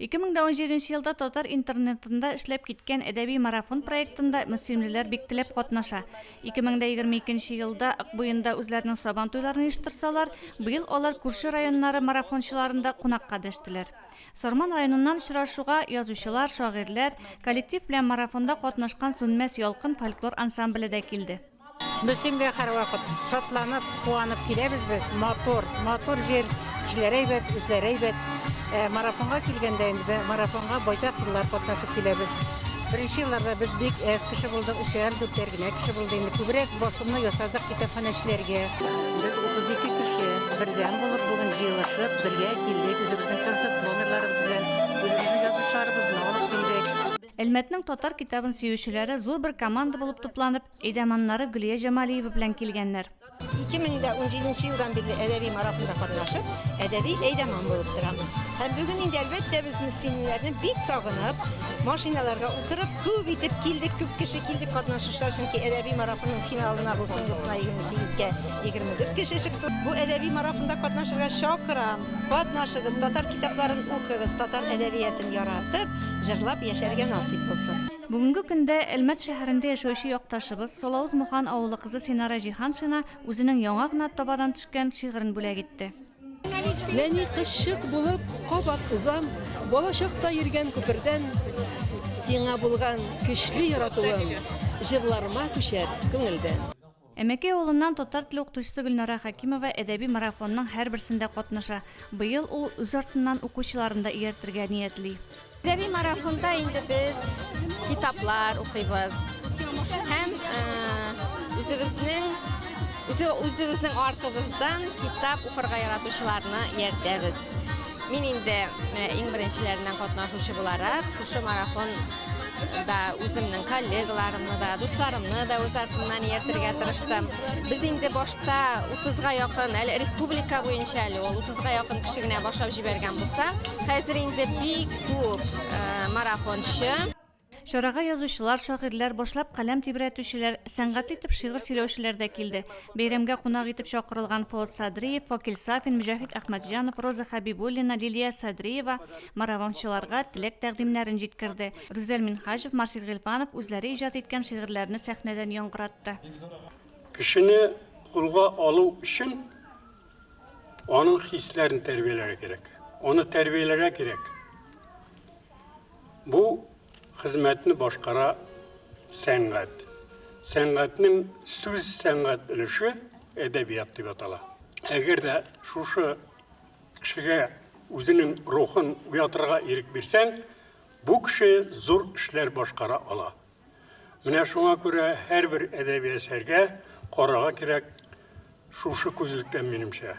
2017 елда татар интернетында эшләп киткән Әдәби марафон проектында мөслимлеләр бик теләп катнаша. 2022 елда Ык буенда үзләренең Сабан туйларын оештырсалар, быел алар күрше районнары марафончыларын да кунакка дәштеләр. Сарман районыннан очрашуга язучылар, шагыйрьләр, коллектив белән марафонда катнашкан Сүнмәс ялкын фольклор ансамбле дә килде. Мөслимгә һәрвакыт шатланып, куанып киләбез без. Матур, матур җир, кешеләре әйбәт, үзләре әйбәт. Ә марафонга килгәндә инде, марафонга байтак еллар катнашып киләбез. Беренче елларда без бик әз кеше булдык, өчәр, дүртәр генә кеше булды инде. Күбрәк басымны ясадык китапханәчеләргә. Без 32 кеше бердәм булып бүген җыелышып, бергә килдек, үзебезнең концерт номерларыбыз белән, үзебезнең язучыларыбызны алып килдек. Әлмәтнең татар китабын сөючеләре зур бер команда булып тупланып, әйдаманнары Гөлия Җамалиева белән килгәннәр. 2017 елдан бирле әдәби марафонда катнашып, әдәби әйдаман булып торам. Һәм бүген инде, әлбәттә, без мөслимлеләрне бик сагынып, машиналарга утырып, күп итеп килдек, күп кеше килдек катнашучылар, чөнки әдәби марафонның финалына бу соңгысына 28-гә 24 кеше чыкты. Бу әдәби марафонда катнашырга чакырам. Катнашыгыз, татар китапларын укыгыз, татар әдәбиятын яратып, җырлап яшәргә насыйп булсын. Бүгенге көндә Әлмәт шәһәрендә яшәүче якташыбыз, Салавыз Мухан авылы кызы Синара Җиһаншина үзенең яңа гына табадан төшкән шигырен бүләк итте. Нәни кызчык булып кабат узам Балачакта йөргән күпердән, Сиңа булган көчле яратуым Җырларыма күчәр күңелдән. Әмәкәй авылыннан татар теле укытучысы Гөлнара Хәкимова әдәби марафонның һәрберсендә катнаша. Быел ул үз артыннан укучыларын да ияртергә ниятли. Әдәби марафонда инде без китаплар укыйбыз һәм үзебезнең үзебезнең артыбыздан китап укырга яратучыларны ияртәбез. Мин инде менә иң беренчеләреннән катнашучы буларак, шушы марафон да үземнең коллегаларымны да, дусларымны да үз артымнан ияртергә тырыштым. Без инде башта 30-га якын, әле республика буенча әле ул 30-га якын кеше генә башлап җибәргән булса, хәзер инде бик күп э, марафончы. Чарага язучылар, шагыйрьләр, башлап каләм тибрәтүчеләр, сәнгатьле итеп шигырь сөйләүчеләр дә килде. Бәйрәмгә кунак итеп чакырылган Фоат Садриев, Факил Сафин, Мөҗәһит Әхмәтҗанов, Роза Хәбибуллина, Лилия Садриева маравончыларга теләк-тәкъдимнәрен җиткерде. Рүзәл Минһаҗев, Марсель Гыйльфанов үзләре иҗат иткән шигырьләрне сәхнәдән яңгыратты. Кешене кулга алу өчен аның хисләрен тәрбияләргә кирәк. Аны тәрбияләргә кирәк. Бу хезмәтне башкара сәнгать. Сәнгатьнең сүз сәнгать өлеше әдәбият дип атала. Әгәр дә шушы кешегә үзенең рухын уятырга ирек бирсәң, бу кеше зур эшләр башкара ала. Менә шуңа күрә һәрбер әдәби әсәргә карарга кирәк шушы күзлектән, минемчә.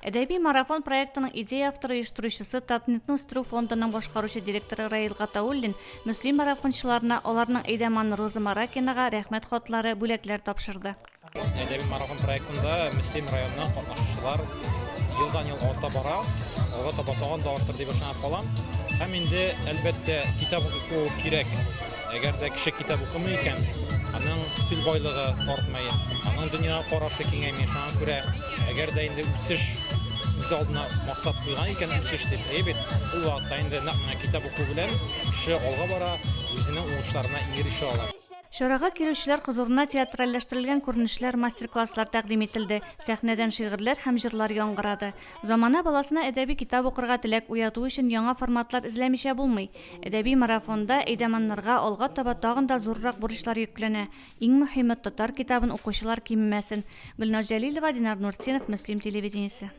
Әдәби марафон проектының идея авторы-оештыручысы, Татнетны үстерү фондының башкаручы директоры Раил Гатауллин Мөслим марафончыларына, аларның әйдәманы Роза Маракинага Рәхмәт хатлары, бүләкләр тапшырды. Әдәби марафон проектында Мөслим районыннан катнашучылар елдан-ел арта бара, алга таба тагын да артыр дип ышанып калам. Һәм инде, әлбәттә, китап уку кирәк. Әгәр дә кеше китап укымый икән, аның тел байлыгы артмый, аның дөньяга карашы киңәйми. Шуңа күрә, әгәр дә инде үсеш үз алдына максат куйган икән, үсеш дип, әйе бит, ул вакытта инде нәкъ менә китап уку белән кеше алга бара, үзенең уңышларына ирешә ала. Чарага килүчеләр хозурына театральләштерелгән күренешләр, мастер-класслар тәкъдим ителде, сәхнәдән шигырьләр һәм җырлар яңгырады. Замана баласына әдәби китап укырга теләк уяту өчен яңа форматлар эзләмичә булмый. Әдәби марафонда әйдаманнарга алга таба тагын да зуррак бурычлар йөкләнә. Иң мөһиме, татар китабын укучылар кимемәсен. Гөлназ Җәлилова, Динар Нуртдинов, Мөслим телевидениесе.